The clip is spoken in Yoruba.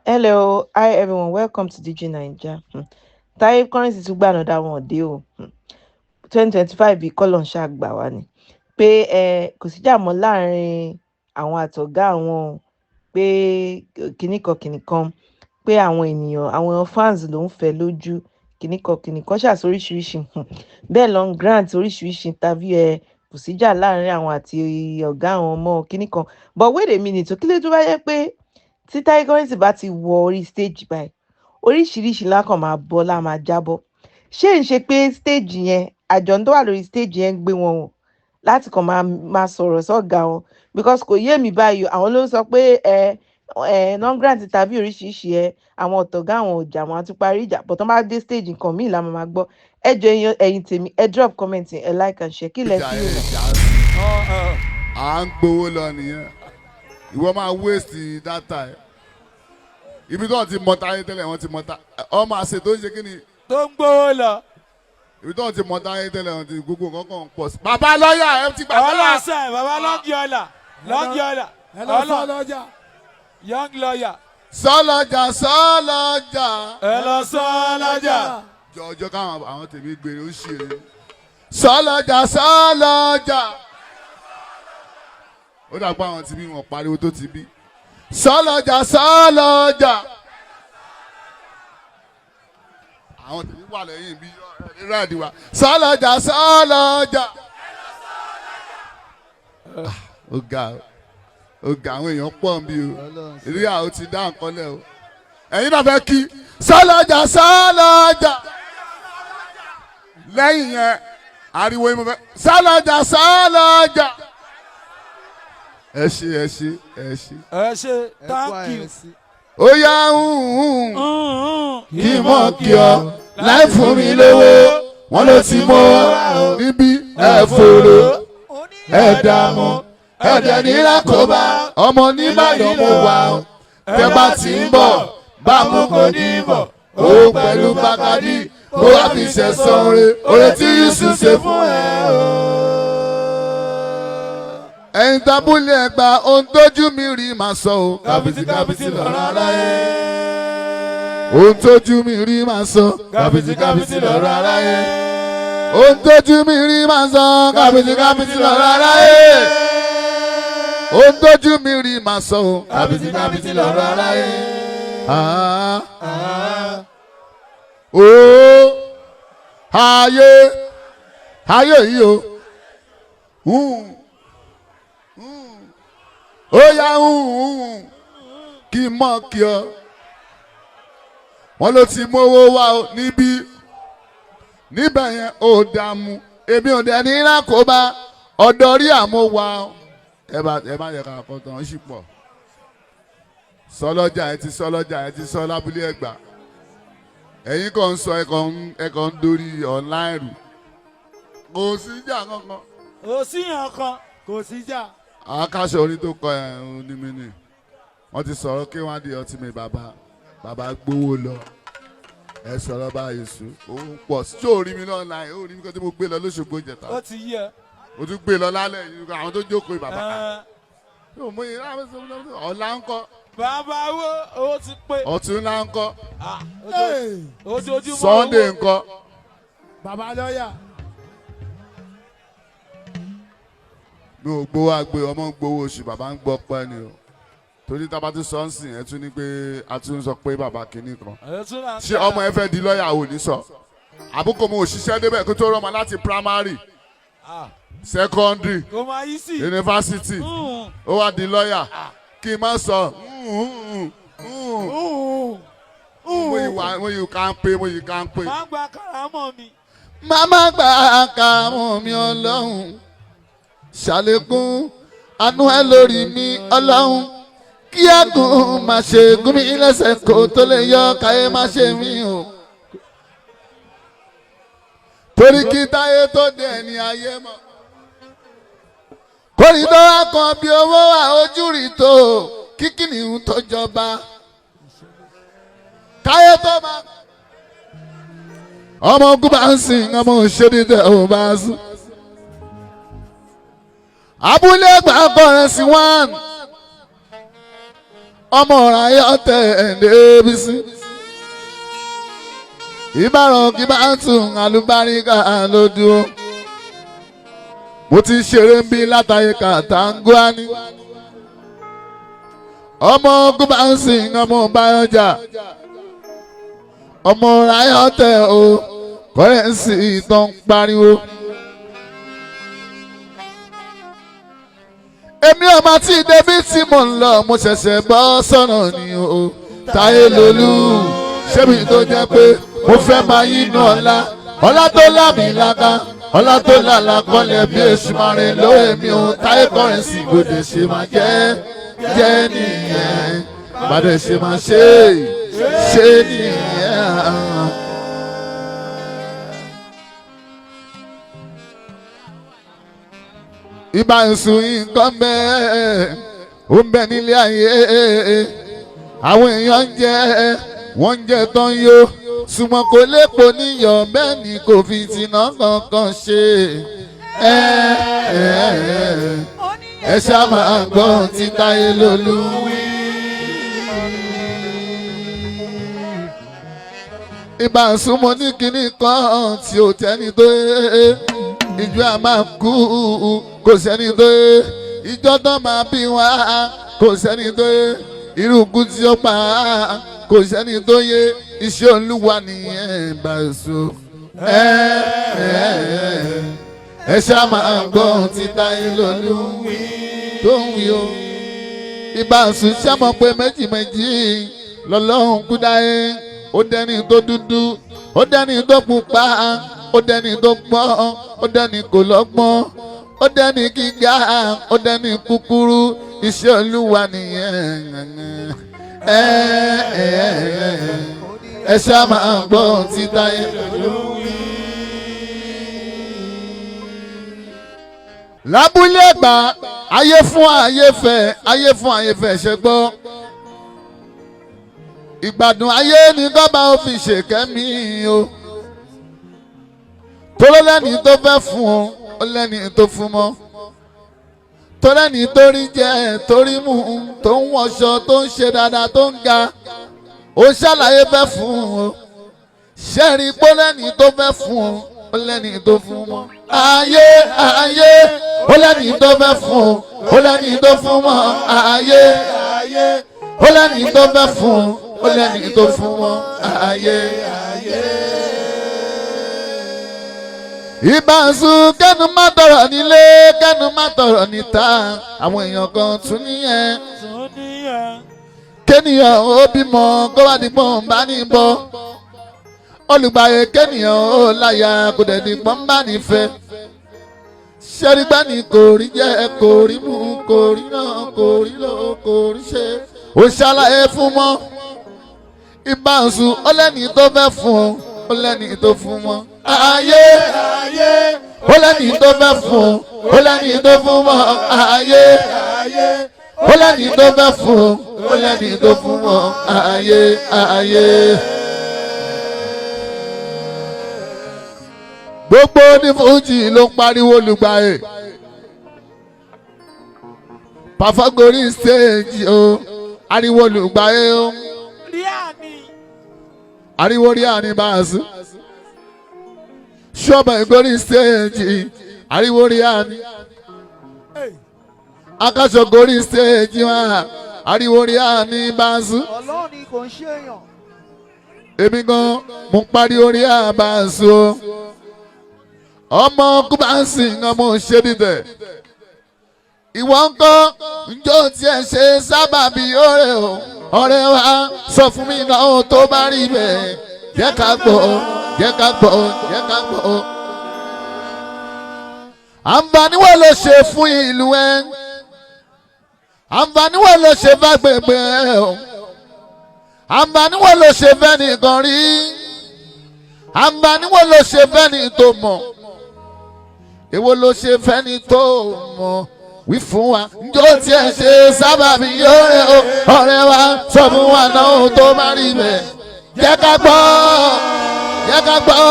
Hello, hi everyone, welcome to DJ Naija. Taye Currency tún gbà another one dé o. 2025 bí kọ́lọ̀ ń ṣàgbà wá ni pé ẹ kò síjà mọ́ láàrin àwọn àtọ̀gá àwọn o, pé kinní kan kinní kan, pé àwọn ènìyàn, àwọn fans ló ń fẹ́ lójú, kinní kan kinní kan, ṣàṣọ oríṣiríṣi. Bẹ́ẹ̀ ló ń grant oríṣiríṣi interview, ẹ kò síjà láàrin àwọn àti ọ̀gá àwọn ọmọ kinní kan. But wait a minute, kí ló tó bá yẹ pé tí Taye Currency bá ti wọ orí stage báyìí, oríṣiríṣi lákàn máa bọ́, lá máa jábọ́? Ṣé ń ṣe pé stage yẹn, àjọ tó wà lórí stage yẹn ń gbé wọn wọ̀ láti kàn máa sọ̀rọ̀ sọ́gà wọn? Because kò yé mi báyìí. Àwọn ló ń sọ pé ẹ non grant tàbí oríṣiríṣi, ẹ àwọn ọ̀tọ̀gá àwọn ọjà wọn àti parí ìjà, but tó bá dé stage, nǹkan míì la máa gbọ́. Ẹ jọ, ẹ̀yin tèmi, ẹ drop comment, ẹ like and share. Kí lẹ ìjà fi ẹ̀ rò? Ìjà sí à ń gbowó lọ nìyẹn. Ìwọ máa waste data ẹ. Ibi tó ti mọ táyé tẹ́lẹ̀, wọ́n ti mọ tá ọmọ àṣẹ tó ń ṣe kí ni tó ń gbowó lọ. Ibi tó ti mọ táyé tẹ́lẹ̀, wọ́n ti gbogbo nǹkan kan pọ̀ sí. Bàbá lọ́ọ̀yà, ẹ ti gbà. Ọlọ́sẹ̀ bàbá lọ́ngì ọ̀là lọ́ngì ọ̀là. Ẹ lọ sọ lọ́jà. Young lawyer. Sọlọ́jà, sọlọ́jà. Ẹ lọ sọ lọ́jà. Jọjọ káwọn àwọn tèmi gbèrè ó ṣe é. Sọlọ́jà, sọlọ́jà. Ó dàgbà, àwọn tí bí wọn pariwo tó ti bí sọlọ́jà, sọlọ́jà. Àwọn tèmi wà lẹ́yìn bí rírà wa. Sọlọ́jà, sọlọ́jà. Ó ga o, ó ga. Àwọn èèyàn pọ̀ ń bí o. Ìrírí àwọn ti dá nǹkan lẹ̀ o. Ẹ̀yin náà fẹ́ kí sọlọ́jà, sọlọ́jà. Lẹ́yìn yẹn, ariwo yín mo fẹ́. Sọlọ́jà, sọlọ́jà. Ẹ ṣe, ẹ ṣe, ẹ ṣe. Ẹ ṣe, thank you. Ó yá, kí mọ̀ kí ọ láì fún mi lówó, wọn ló ti mọ́ níbí. Ẹ fòrò, ẹ dààmú, ẹ dẹ̀ nílá kó bá ọmọ nìbàdàn mo wà ó. Tẹ bá ti ń bọ̀, bá mú kò ní bọ̀ ó pẹ̀lú Bacardi, kó wá fi ṣẹ̀san oore, oore tí Yusuf ṣe fún ẹ o. Ẹ̀yin tábúlé ẹgbà, ohun tójú mi rí máa sọ o. Kàbìtì kàbìtì lọ̀rọ̀ aráyé. Ohun tójú mi rí máa sọ. Kàbìtì kàbìtì lọ̀rọ̀ aráyé. Ohun tójú mi rí máa sọ. Kàbìtì kàbìtì lọ̀rọ̀ aráyé. Ohun tójú mi rí máa sọ o. Kàbìtì kàbìtì lọ̀rọ̀ aráyé. Ah. Ó ayé, ayé yìí o. Ó yá, kí n mọ̀ kí ọ. Wọ́n ló ti mówó wá o níbí níbẹ̀ yẹn, ó dààmú. Èmi ò dẹ̀ ní lákòóbá ọ̀dọ̀ rí àmọ́ wa o. Ẹ bá yẹ ká kọ́ tán, ó sì pọ̀. Sọlọ́jà, ẹ ti sọlọ́jà, ẹ ti sọ lábúlé ẹgbà. Ẹ̀yin kàn ń sọ, ẹ kàn ń dórí online rù. Kò sí ìjà kankan. Kò sí yàn kan. Kò sí jà. Àkàṣe orin tó kọ ẹ̀ ń ní mi ni wọ́n ti sọ̀rọ̀ kí wọ́n á di ọtí mi. Bàbá, bàbá gbowó lọ. Ẹ sọ̀rọ̀ báyìí sùn, òun pọ̀ sí. Tí ò rí mi lọ́nà ò rí mi kó tí mo gbé lọ lóṣogbo ìjẹta. Ó ti yí ẹ. Mo tún gbé lọ lálẹ́ yìí, àwọn tó jókòó yìí, bàbá yóò mú yín. Ọ̀la ńkọ́? Bàbá wo, owó ti pé. Ọ̀túnla ńkọ́? Ah, ojoojúmọ́. Sunday owó. ńkọ́? Bàbá lọ́yà. Mi ò gbowó àgbè, ọmọ ń gbowó oṣù, bàbá ń gbọ́ pẹ́ ni o. Torí tá a bá tún sọ ń sìn, ẹ tún ní pé a tún sọ pé bàbá kìíní kan. Ẹ tún náà ń Ṣé ọmọ ẹ fẹ́ di lọ́ọ̀yà ò ní sọ àbúkọ mo òṣìṣẹ́ débẹ̀ kó tó rọ́mọ láti primary, Ah, secondary, kò máa yí sí. university, ó wá di lọ́ọ̀yà, kí n má sọ. Mo yìí ká ń pé, mo yìí ká ń pé. Máa ń gba karamọ́ mi. Màmá gba kàmú mi, Ọlọ́run ṣàlékún àánú ẹ lórí mi. Ọlọ́run, kí ẹ̀gún má ṣe gún mi lẹ́sẹ̀ kó tó lè yọ káyé má ṣe mí o. Torí kí táyé tó dé, ẹni ayé mọ̀ kórìí tó wá kan bí owó wà ojú rí tó kíkìnì ń tó jọba káyé tó máa ọmọ ogun bá ń sìn, ọmọ òṣèré tẹ ò bá sùn. Abúlé gbà kọrin sí one. Ọmọ ọ̀rọ̀ tẹ̀ ẹ̀ẹ́dẹ́bísí. Ìbáràn kí bá tún àlùbáríkà lójú. Mo ti ṣeré ń bí látàyè kàtàngúání. Ọmọ ogun bá ń sìn ọmọ báyọjà. Ọmọ ọ̀rọ̀ tẹ̀ o kọ́rẹ́ǹsì tó ń pariwo. Èmi ọmọ tí débi tí mò ń lọ mo ṣẹ̀ṣẹ̀ bọ́ sọ̀nà ni o. Táyé lolú ṣébi tó jẹ́ pé mo fẹ́ máa yínú ọ̀la ọ̀la tó lámì lága ọ̀la tó lálá kọ́lẹ̀ bí èṣù máa rìn lóye mi o. Táyé kọ́rẹ́ǹsì gbòdè ṣe máa jẹ́ jẹ́ nìyẹn bàdé ṣe máa ṣe ṣe nìyẹn. Ibà ń sun nǹkan bẹ́ẹ̀ ó ń bẹ nílé ayé àwọn èèyàn ń jẹ wọ́n ń jẹ tán yó ṣùgbọ́n kò lépo níyọ̀ bẹ́ẹ̀ ni kò fi tìǹà kankan ṣe ẹ ṣá máa gbọ́ tí Táyé Lolú wí. Ibà ń sun mo ní kinní kan tí ò tẹ́ni tó yé ìjọ a máa kú kò sẹ́ni tó yé ìjọ tó máa bí wá kò sẹ́ni tó yé irú ikú tí ó pa kò sẹ́ni tó yé iṣẹ́ Olúwa nìyẹn bá so. Ẹ ṣá máa gbọ́ tí Táyé Lolú tó ń wí o. Ibà sùn ṣàmọ̀ pé méjì méjì lọ́lọ́run kú dáyé ó dẹ́ni tó dúdú ó dẹ́ni tó pupa ó dẹ́ni tó gbọ́n ó dẹ́ni kò lọ́gbọ́n ó dẹ́ni gíga ó dẹ́ni kúkúrú iṣẹ́ Olúwa nìyẹn. Ẹ ṣá máa gbọ́ tí Táyé Lolú wí. Lábúlé Ẹ̀gbá ayé fún ayé fẹ́ ayé fún ayé fẹ́ ṣe gbọ́. Ìgbádùn ayé ni gọ́bà ó fi ṣèkẹ́mi o. Tóró lẹ́ni tó fẹ́ fún ọ ó lẹ́ni tó fún mọ́. Tórẹ́ni tó rí jẹ tó rí mu tó ń wọṣọ tó ń ṣe dáadáa tó ń ga ó ṣàlàyé fẹ́ fún ọ. Ṣẹ́ẹ̀rí pé lẹ́ni tó fẹ́ fún ọ ó lẹ́ni tó fún mọ́. Ayé ayé ó lẹ́ni tó fẹ́ fún ọ ó lẹ́ni tó fún mọ́. Ayé ó lẹ́ni tó fẹ́ fún ọ ó lẹ́ni tó fún mọ́. Ayé ayé. Ìbáṣu kẹ́nu má tọrọ nílé kẹ́nu má tọrọ níta àwọn èèyàn kan tún nìyẹn. Kéèyàn ó bímọ kó wá di pọ́n bá ní bọ́. Olùgbàyè kéèyàn ó láyà kó dẹ̀ di pọ́n bá ní fẹ́. Ṣẹ́rígbá ni kò rí jẹ́ kò rí mú kò rí náà kò rí lò kò rí ṣe. Ó ṣàlàyé fún mọ́. Ìbáṣu ó lẹ́ni tó fẹ́ fún ọ ó lẹ́ni tó fún mọ́. Ayé ó lẹ́ni tó fẹ́ fún ó lẹ́ni tó fún mọ́. Ayé ó lẹ́ni tó fẹ́ fún ó lẹ́ni tó fún mọ́. Ayé ayé. Gbogbo onífújì ló ń pariwo olùgbàyè. Pàfọ́górí stéèjì o ariwo olùgbàyè o ariwo rí àní báàsì. Ṣọ́ọ̀bù ìgbórí stéèjì ariwo rí àní. Akásọ̀ gorí stéèjì wá ariwo rí àní báàsì. Ọlọ́run ni kò ń ṣèyàn. Èmi gan mo ń pariwo rí àbáàsì o. Ọmọ kúbáǹsì ọmọ ṣe dídẹ̀. Ìwọ ń kọ́ njó tiẹ̀ ṣe sábàbí ọ̀rẹ́ o. Ọ̀rẹ́ wa sọ fún mi náà tó bá rí bẹ́ẹ̀. Jẹ́ ká gbọ́, jẹ́ ká gbọ́, jẹ́ ká gbọ́. Àǹfààní wo ló ṣe fún ìlú ẹ? Àǹfààní wo ló ṣe fágbègbè ẹ o? Àǹfààní wo ló ṣe fẹ́nìkan rí? Àǹfààní wo ló ṣe fẹ́ni tó mọ̀? Èwo ló ṣe fẹ́ni tó mọ̀? Wí fún wa njó tiẹ̀ ṣe sábàbí ọ̀rẹ́ o. Ọ̀rẹ́ wa sọ fún wa náà tó bá rí bẹ́ẹ̀. Jẹ́ ká gbọ́, jẹ́ ká gbọ́.